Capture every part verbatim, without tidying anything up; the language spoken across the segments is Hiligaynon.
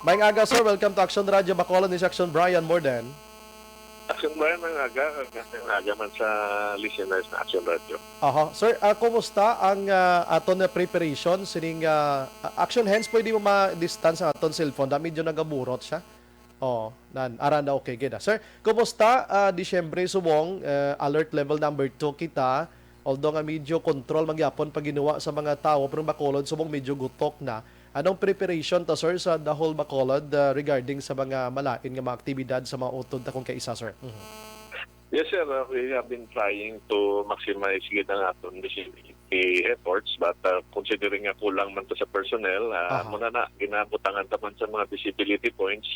Maayong aga, sir. Welcome to Action Radio Bacolod. Ni si Action Brian Morden. Action Brian, maayong aga, maayong aga man sa listeners ng Action Radio. Aha. Sir, ah, kumusta ang, ah, aton na preparation sining, ah, action hands? Pwede mo ma-distance ang aton cellphone? Da, medyo nagaburot siya. Oh, nan, ara na, okay gid, ah. Sir, kumusta? Ah, Disyembre subong, ah, alert level number two kita. Although nga medyo control man gyapon pag ginuwa sa mga tawo, pero Bacolod subong medyo gutok na. Anong preparation ta, sir, sa the whole Bacolod, ah, regarding sa mga malain nga mga aktibidad sa mga utod ta kung kaisa, sir? Mhm. Yes, sir. Uh, we have been trying to maximize gid ang aton visibility efforts, but, uh, considering nga kulang man to sa personnel, uh, Aha. muna na, ginabutangan ta man sa mga visibility points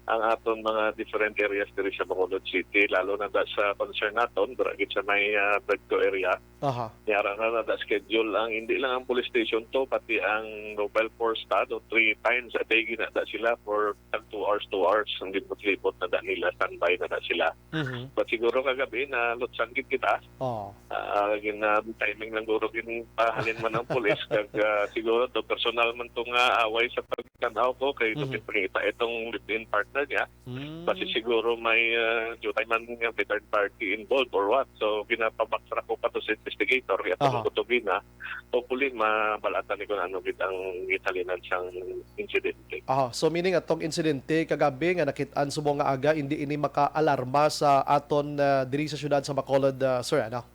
ang aton mga different areas diri sa Bacolod City, lalo na da sa concern naton, dira gid sa may, uh, Berto area. Aha. Yara na nada schedule ang, hindi lang ang police station to, pati ang mobile force ta, do, three times a day ginada sila for tag two hours, two hours. Ang libot-libot na da nila, standby na da sila. Mhm. But siguro kagabi na lutsan gid kita. Oo. Ah, gin, ah, timing lang guro gin pahalin man ang pulis. Kag, ah, siguro do personal man to nga away sa pagtanaw ko kay Mhm. pangita itong live-in partner niya. Mm. Basi siguro may, ah, jutay man nga may third party involved or what. So, ginapabacktrack ko pa to sa investigator, kaya Aha. ko to gina. Hopefully, mabalatan ni kung ano gid ang gitalinan sang insidente. Aha. So, meaning atong insidente kagabi nga nakit-an subong nga aga, hindi ini makaalarma sa aton, ah, diri sa syudad sa Bacolod, ah, sir, ano?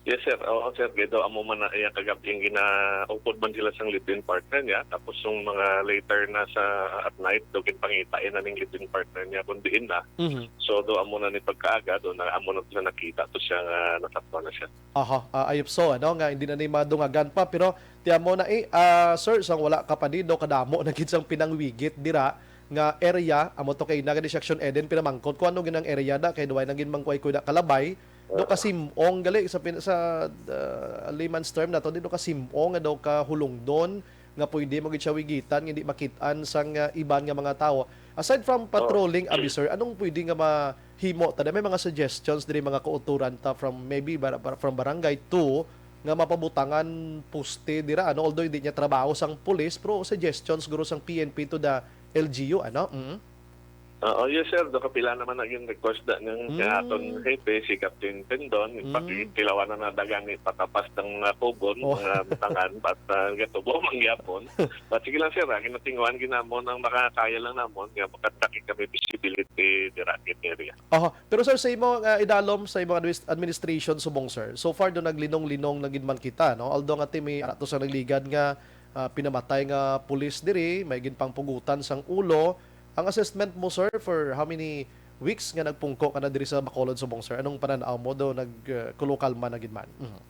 Yes, sir. Oo, sir. Kaya daw amo man na iya kagabi ang ginaupod man sila sang live-in partner niya. Tapos yung mga later na sa at night, daw ginpangitain na ning live-in partner niya kung diin na. Mhm. So, do amo na ni pagkaaga, do na amo na sila nakita to siya nga nasakpan na siya. Aha, ah, I hope so, ano, nga hindi na ni madungagan pa. Pero, tiyan mo na, eh, ah, sir, sang wala ka pa di, do kadamo na gid sang pinangwigit dira nga area, amo to kay na gani section Eden, pinamangkot ko ano gid ang area da, kay duway na gid man kuway kuda kalabay, do kasim-ong gali sa pin-, sa, ah, layman's term na to, di do kasim-ong, do kahulungdon, nga pwede mo gid siya wigitan, nga hindi makit-an sang, ah, iban nga mga tawo. Aside from Oo. patrolling, abi, sir, anong pwede nga mahimo ta? May mga suggestions diri, mga kauturan ta from maybe bar-, bar-, from barangay to nga mapabutangan poste dira, ano? Although hindi niya trabaho sang pulis, pero suggestions guro sang P N P to the L G U, ano? Mm. Oo, yes, sir. Do kapila naman na yung request da ng Mm. aton hepe, si Captain Tendon. In fact, Mm. tilawan na na da gani patapas ng, uh, Cogon, Oh. mga butangan, but, uh, gatubo man gyapon. But sige lang, sir, ah, ginatinguhan ginamon ang makakaya lang namon, nga makadaki kami visibility dira gid area. Oho. Pero, sir, sa imo nga idalom sa imong admis-, administration subong, sir, so far do naglinong-linong na gid man kita, no? Although nga ti may ara to sa nagligad nga, ah, pinamatay nga pulis diri, may ginpangpugutan sang ulo. Ang assessment mo, sir, for how many weeks nga nagpungko ka na diri sa Bacolod subong, sir? Anong panan-aw mo do nag, ah, kulukalma na gid man? Mhm.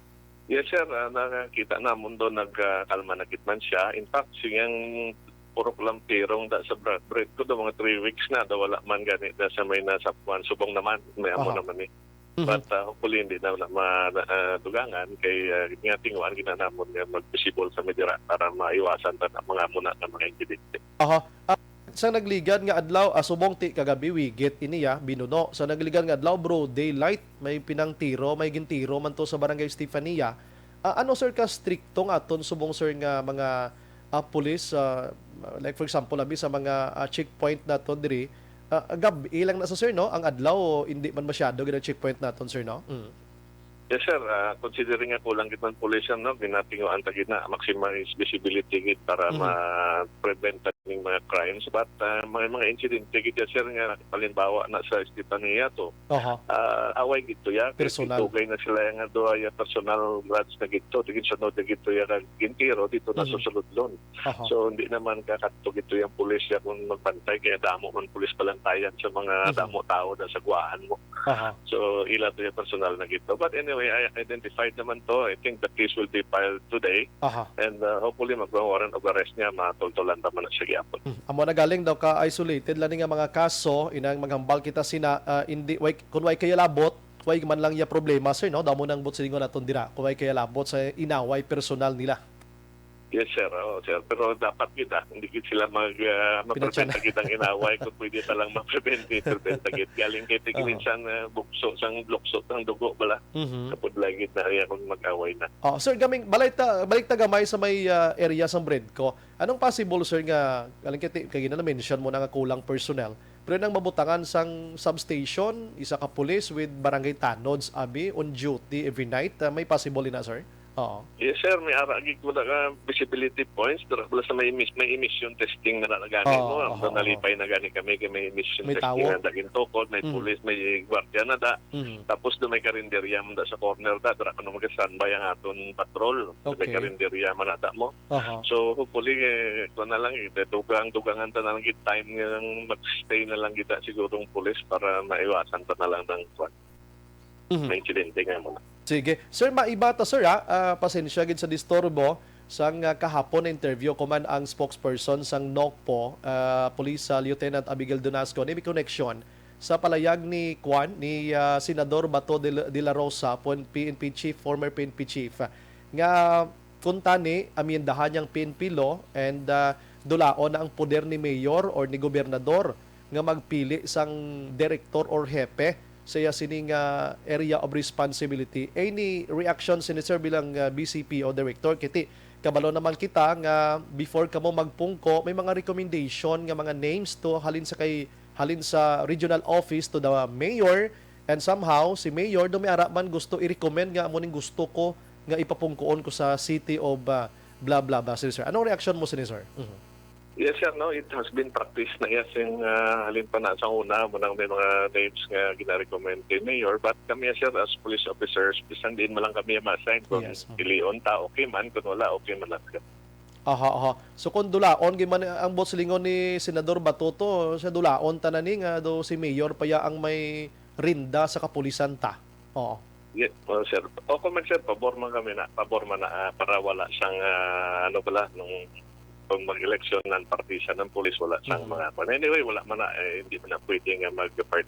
Yes, sir. Ah, nakita namon do nag, ah, kalma na gid man siya. In fact, siyang purok lang pirong da sa bra-, break ko do mga three weeks na, do wala man gani da sa may nasapuan. Subong naman, may amo Aha. naman eh. Mhm. But, ah, hopefully, hindi na, na ma-, na, ah, dugangan kay, ah, nga tinguan ginanamon nga mag-visible kami dira para maiwasan ta na mga muna nga mga insidente. Aha. Ah, sa nagligad nga adlaw, ah, subong ti kagabi, wigit ini, ah, binuno. Sa nagligad nga adlaw, broad daylight, may pinangtiro, may gintiro man to sa Barangay Stefania. Ah, ano, sir, ka strikto nga aton subong, sir, nga mga, ah, pulis, ah, like for example, abi sa mga, ah, checkpoint nato diri, ah, gab-i lang na sa, sir, no? Ang adlaw, hindi man masyado gid ang checkpoint naton, sir, no? Mm. Yes, sir. Ah, considering nga kulang gid man pulis, no, ginatinguan ta gid na maximize visibility gid para Mhm. ma-prevent ta ning mga crimes. But, ah, may mga insidente gid, sir, nga halimbawa na sa Estefania to. Aha. Ah, away gid to ya. Kay Personal. Tugay na sila nga duha ya personal grudge na gid to. Di gid sunod na gid to ya kag gintiro dito na Mhm. susulod lon. Aha. So, hindi naman kakadto gid to yang pulis ya kung magbantay, kaya damo man pulis palantayan sa mga Mhm. damo tao na sa guwaan mo. Aha. So, ila to yung personal na gito. But anyway, I identified naman to. I think the case will be filed today. Aha. And, uh, hopefully, magwa-warrant of arrest niya, matultulan ta man na siya gyapon. Hmm. Amo na galing daw ka isolated lang nga mga kaso, inang maghambal kita sina, ah, hindi, way, kung way kaya labot, way man lang ya problema, sir, no? Damo nang butsilingon naton dira, kung way kaya labot sa inaway personal nila. Yes, sir. Oo, sir. Pero dapat gid, ah, hindi gid sila mag, ah, Pinatyan. Mapreventa gid ang inaway. Kung pwede ta lang ma-prevent, i-preventa gid. Galing kay Oo. Tigilinsan, ah, bukso, sang lukso, sang dugo bala. Mhm. Kapudlay gid na iya kung mag-away na. Oh, sir, gaming, balay ta, balik ta gamay sa may, ah, area sang Bredco. Anong possible, sir, nga, galing kay ti-, kay na-mention mo na nga kulang personnel. Pero nang mabutangan sang substation, isa ka pulis with barangay tanods, abi, on duty every night, ah, may possible ina, sir? Oo. Yes, sir. May ara gid ko na nga visibility points. Dira pala sa may emis-, may emission testing na nagani Oo, mo. Ang oo, nalipay oo. Na gani kami kay may emission May testing tawo? Na daging tukod, may Mm. Pulis, may gwardiya na da. Mm. Tapos do may karinderya man da sa corner da. Dira kuno mag-standby ang aton patrol. May Okay. Karinderya man na da mo. Aha. So, hopefully, eh, ito na lang, eh, dugang-dugangan ta na lang gid time nga mag-stay na lang kita siguro ang pulis para maiwasan pa na lang ng kwan. Mhm. May insidente nga mo na. Sige. Sir, maiba ta, sir, ha? Ah, pasensya gid sa disturbo. Sang, ah, kahapon, na-interview ko man ang spokesperson sang NOCPO, ah, Police, ah, Lieutenant Abigail Donasco. Ni may connection sa palayag ni, kwan, ni, ah, Senador Bato de la, de la Rosa, pon-, P N P chief, former P N P chief, nga kuntani, amyendahan niyang P N P law and, ah, dulaon na ang poder ni mayor or ni gobernador nga magpili sang direktor or hepe sa iya sini nga area of responsibility. Any reaction sini, sir, bilang, ah, B C P o director? Kiti, kabalo naman kita nga before kamo magpungko, may mga recommendation nga mga names to halin sa kay, halin sa regional office to the mayor, and somehow si mayor do may ara man gusto i-recommend nga amo ning gusto ko nga ipapungkoon ko sa city of, ah, blah, blah, blah, sir. Anong reaction mo sini, sir? Mhm. Yes, sir, no, it has been practiced na, yes, yung, ah, halin pa na sa una, mo nang may mga names nga gina-recommend kay mayor, but kami, sir, as police officers, bisan diin man lang kami ma-assign, kung Yes, mhm. Pilion ta, okay man, kung wala, okay man lang, sir. Aha, aha. So, kung dulaon, gid man ang buot silingon ni Senador Bato to, siya dulaon ta na ni nga do si mayor pa ya ang may rinda sa kapulisan ta. Oo. Yes, oh, sir. O, kung man, sir, pabor man kami na, pabor man na, ah, para wala sang, ah, ano pala, nung, kung mag-eleksyon ng partisan ng pulis, wala sang Mhm. mga, but anyway, wala man na, eh, hindi man na pwede nga mag-part,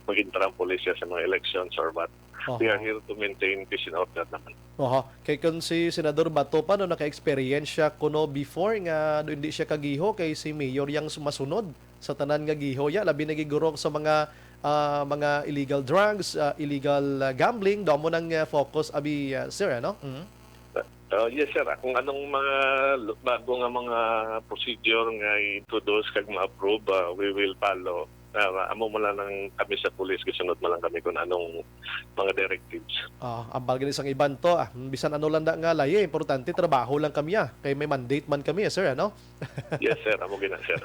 mag-intra ang pulis sa mga elections or what. We Aha. Are here to maintain peace and order naman. Aha. Kay kung si Senador Bato pa, no, naka-experience siya kuno before nga do hindi siya kagiho kay si Mayor yang sumasunod sa tanan nga giho ya, labi na gid guro sa mga, ah, mga illegal drugs, ah, illegal, ah, gambling, do mo nang, ah, focus abi, ah, sir, ano? Mhm. Uh, yes, sir. Ah, kung anong mga lu-, bago nga mga procedure nga i-introduce kag ma-approve, ah, we will follow. Ah, amo mo lang ang kami sa pulis, gisunod mo lang kami kung anong mga directives. Ah, ambal gani sang iban to, ah, bisan ano lang da nga layi, importante trabaho lang kami, ah, kay may mandate man kami, ah, sir, ano? Yes, sir. Amo gina, sir.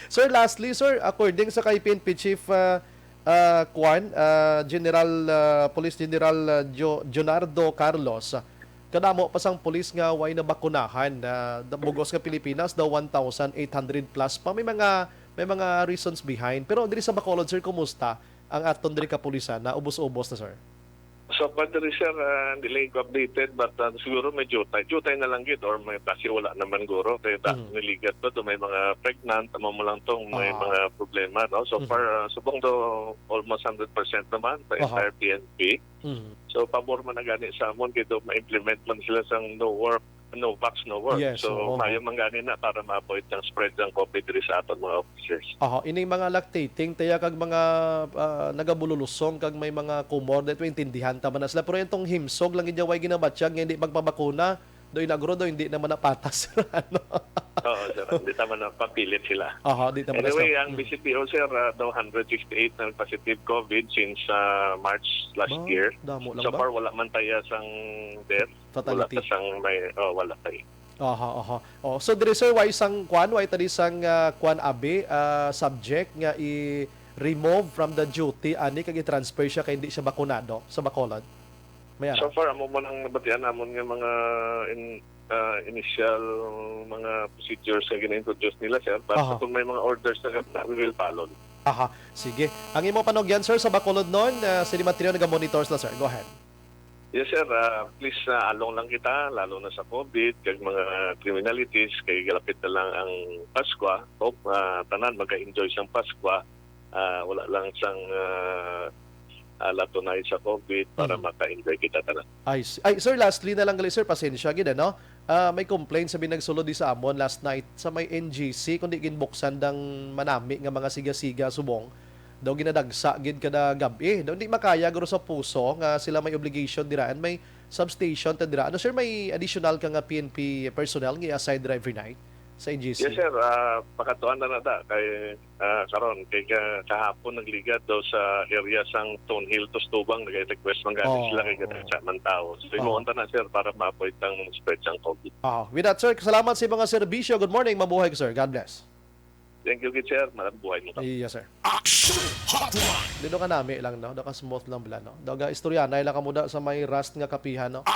Sir, lastly, sir, according sa kay P N P Chief, ah, ah, Kwan, ah, General, ah, Police General, ah, Jo-, Jonardo Carlos, ah, kadamo pa sang pulis nga way nabakunahan, ah, da-, bugos nga Pilipinas daw one thousand eight hundred plus pa. May mga, may mga reasons behind. Pero diri sa Bacolod, sir, kumusta ang aton diri kapulisan? Na ubos-ubos na, sir? So far diri, sir, ah, hindi lang ko updated, but, ah, siguro may jutay. Jutay na lang gid, or may basi wala naman guro. Kaya da-, Mhm. Niligat pa to, may mga pregnant, amo mo lang tong may Ah. Mga problema, no? So Mhm. Far, ah, subong do almost hundred percent naman sa Aha. Entire P N P. Mhm. So, pabor man na gani sa amon, kay do ma-implement man sila sang no work, no vax, no work. Yes, So, oo. Maayo man gani na para ma-avoid ang spread ng COVID diri sa aton mga officers. Aha, ining mga lactating, taya kag mga, ah, nagabululusong kag may mga comorbid, maintindihan ta man na sila. Pero itong himsog lang gid way ginabatyag nga hindi magpabakuna, do inagro do hindi naman napatas. Ano? Oo, sir. Hindi naman napapilit sila. Aha, di naman Anyway, nasa- ang Mm. B C P O, sir, ah, daw hundred sixty-eight na positive COVID since, ah, March last Ba, year. Damo lang So ba? Far, wala man tayo sang death. Fatality. Wala ka sang may, oh, wala tayo. Aha, aha. Oh, so diri, sir, way sang kwan, way tadi sang, ah, kwan abi, ah, subject nga i-remove from the duty ani kag i-transfer siya kay hindi siya bakunado sa Bacolod? May ara? So far, amo man ang nabatian namon nga mga in-, ah, initial mga procedures nga gina-introduce nila, sir. But Aha. Kung may mga orders na, we will follow. Aha. Sige. Ang imo panugyan, sir, sa Bacolod noon, ah, si Demetrio naga-monitor sila, sir. Go ahead. Yes, sir. Ah, please, ah, along lang kita, lalo na sa COVID, kag mga criminalities, kay galapit na lang ang Paskwa. Hope, ah, tanan maka-enjoy sang Paskwa. Ah, wala lang sang, ah, ah, latunay sa COVID para Mhm. maka-enjoy kita tanan. I see. Ay, sir, lastly na lang gali, sir, pasensya gid, ano? Ah, may complaint sa binagsulod di sa amon last night sa may N G C, kundi ginbuksan dang manami nga mga siga-siga subong daw ginadagsa gid kada gab-i. Daw hindi makaya guro sa puso nga sila may obligation dira and may substation ta dira. Ano, sir, may additional ka nga P N P personnel nga i-assign dira every night sa N G C? Yes, sir. Ah, pakatuan na na ta kay ah, karon kay ka, kahapon nagligad daw sa area sang Thornhill to Stubang, nag-request man gani Oh, sila kay oh. Gadagsa man tao. So Oh. Himuon ta na, sir, para ma-avoid ang spread sang COVID. Ah, with that, sir, salamat sa mga serbisyo. Good morning, mabuhay ka, sir. God bless. Thank you gid, sir. Marambuhay mo ka. Yes, sir. Action Hotline. Dito ka nami lang, no? Daw ka smooth lang bala, no? Daw ka istoryanay lang ka muda sa may rust nga kapihan, no?